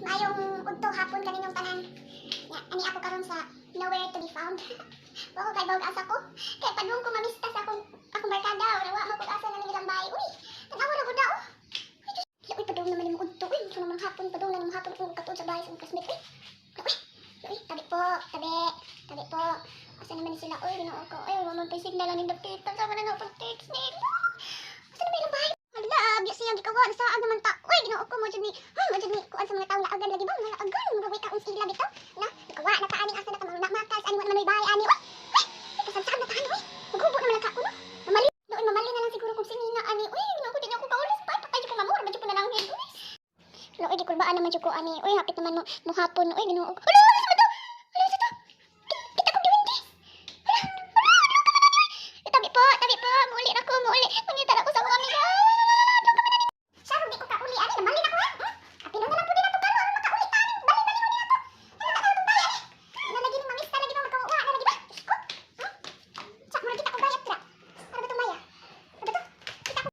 Maayong udto, hapon kaninyong tanan. Nya, ani ako karon sa nowhere to be found. Wa ko kay asa ko. Kay padung ko mamista sa akong barkada, wala wa man asa na nilang bahay. Uy, tan-awa ra gud oh. Uy, Diyos. Uy, padung naman imong udto. Uy, so naman hapon, padung na imong hapon kung katuod sa bahay sa akong classmate. Uy, uy, uy, tabi po, tabi, tabi po. Asa naman ni sila? Uy, Ginoo ko. Uy, wa man pay signal ang dapitan. Sama na na pag-text nila. Asa na ba ilang bahay? Hala, biya siyang gikawa, nasaag naman ta. Uy, Ginoo ko, mo jud ni, ay, mo jud ni, kuan sa mga taong laagan lagi ba? Mga laagan, mga wait sila bitaw. Na, nakawa na ta ani, asa na ta mga makas, ani wa naman may bahay ani. Uy, uy, uy, kasagsaan na ta ani, uy. Maghubo naman lang ka ko, no? Mamali, doon mamali na lang siguro kung sinina ani. Uy, Ginoo ko, di na ako kaulis pa. Patay jud ko mamura, ba jud ko na langhid. Uy. Uy, gikulbaan naman jud ko ani. Uy, hapit naman mo hapon. Uy, Ginoo ko. Hala.